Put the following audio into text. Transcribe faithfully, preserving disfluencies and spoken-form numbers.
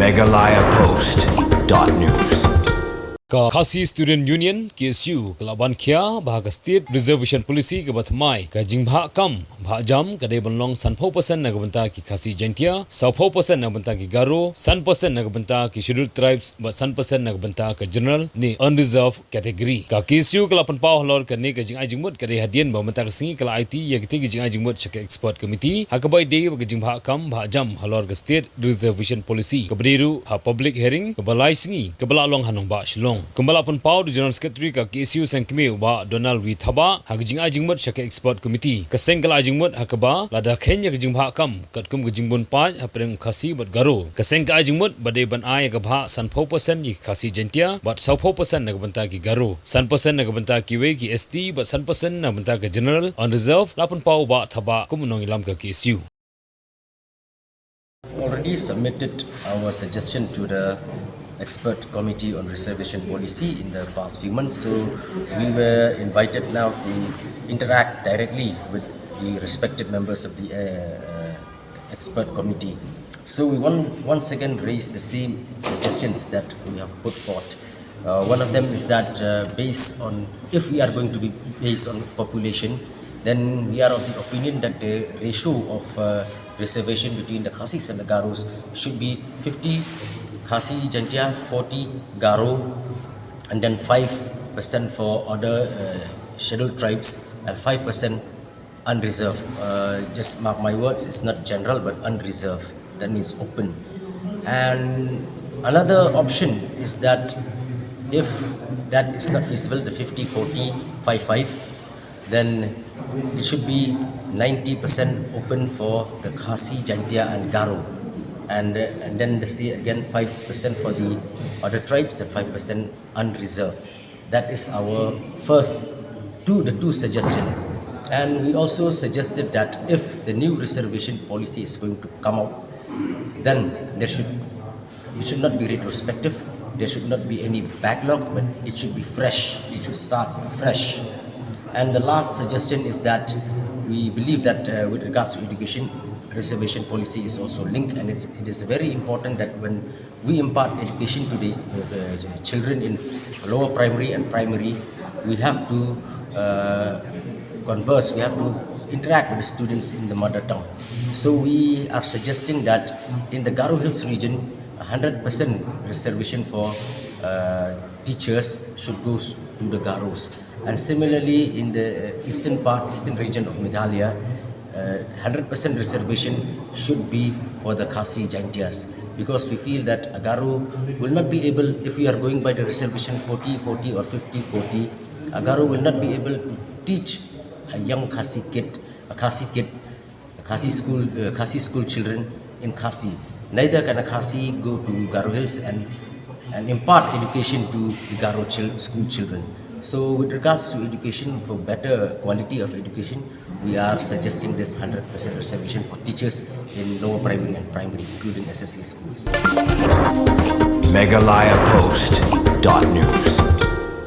Meghalaya Post dot news. Ka Khasi Student Union, K S U, ka la ban khia ba ha ka State Reservation Policy kaba thymmai, ka jingbhah kam bhah jam ka dei ban long sanphew percent na ka bynta ki Khasi Jaintia, sawphew percent na ka bynta ki Garo, san percent na ka bynta ki Scheduled Tribes, bad san percent na ka bynta ka General ne Unreserved Category. Ka K S U ka la pynpaw halor kane ka jingai jingmut ka dei hadien ba mynta ka sngi ka la aiti ïa kitei ki jingai jingmut sha ka Expert Committee, ha kaba ïadei bad ka jingbhah kam bhah jam halor ka State Reservation Policy, kaba dei ruh ha public hearing kaba lai sngi kaba la long ha nongbah Shillong. Kumba la pynpaw da u General Secretary ka K S U seng kmie, u Bah Donald W Thabah, ha ka jingai jingmut sha ka Expert Committee, ka seng ka la ai jingmut ha kaba lada kheiñ ïa ka jingbhah kam katkum ka jingbun paid hapdeng Khasi bad Garo, ka seng ka ai jingmut ba dei ban ai ïa ka bhah sanphew percent ïa ki Khasi Jaintia bad sawphew percent na ka bynta ki Garo, san percent na ka bynta kiwei ki S T bad san percent na ka bynta ka General, Unreserved, la pynpaw u Bah Thabah kum u nongïalam ka K S U. We've already submitted our suggestion to the Expert Committee on Reservation Policy in the past few months. So we were invited now to interact directly with the respected members of the uh, uh, Expert Committee. So we want, once again raise the same suggestions that we have put forth. Uh, one of them is that uh, based on, if we are going to be based on population, then we are of the opinion that the ratio of uh, reservation between the Khasis and the Garos should be fifty Khasi Jaintia, forty Garo, and then five percent for other uh, scheduled tribes and five percent unreserved. Uh, just mark my words, it's not general but unreserved. That means open. And another option is that if that is not feasible, the fifty forty five five, then it should be ninety percent open for the Khasi, Jaintia, and Garo. And, uh, and then the say again five percent for the other tribes and five percent unreserved. That is our first two, the two suggestions. And we also suggested that if the new reservation policy is going to come out, then there should, it should not be retrospective. There should not be any backlog, but it should be fresh. It should start fresh. And the last suggestion is that we believe that uh, with regards to education, reservation policy is also linked, and it's, it is very important that when we impart education to the uh, children in lower primary and primary, we have to uh, converse, we have to interact with the students in the mother tongue. So we are suggesting that in the Garo Hills region, one hundred percent reservation for uh, teachers should go to the Garos. And similarly, in the eastern part, eastern region of Meghalaya, uh, one hundred percent reservation should be for the Khasi Jaintias, because we feel that a Garo will not be able, if we are going by the reservation forty forty or fifty forty, a Garo will not be able to teach a young Khasi kid, a Khasi kid, a Khasi school, uh, Khasi school children in Khasi. Neither can a Khasi go to Garo Hills and, and impart education to the Garo chil- school children. So, with regards to education, for better quality of education, we are suggesting this one hundred percent reservation for teachers in lower primary and primary, including S S A schools. Meghalaya Post dot news.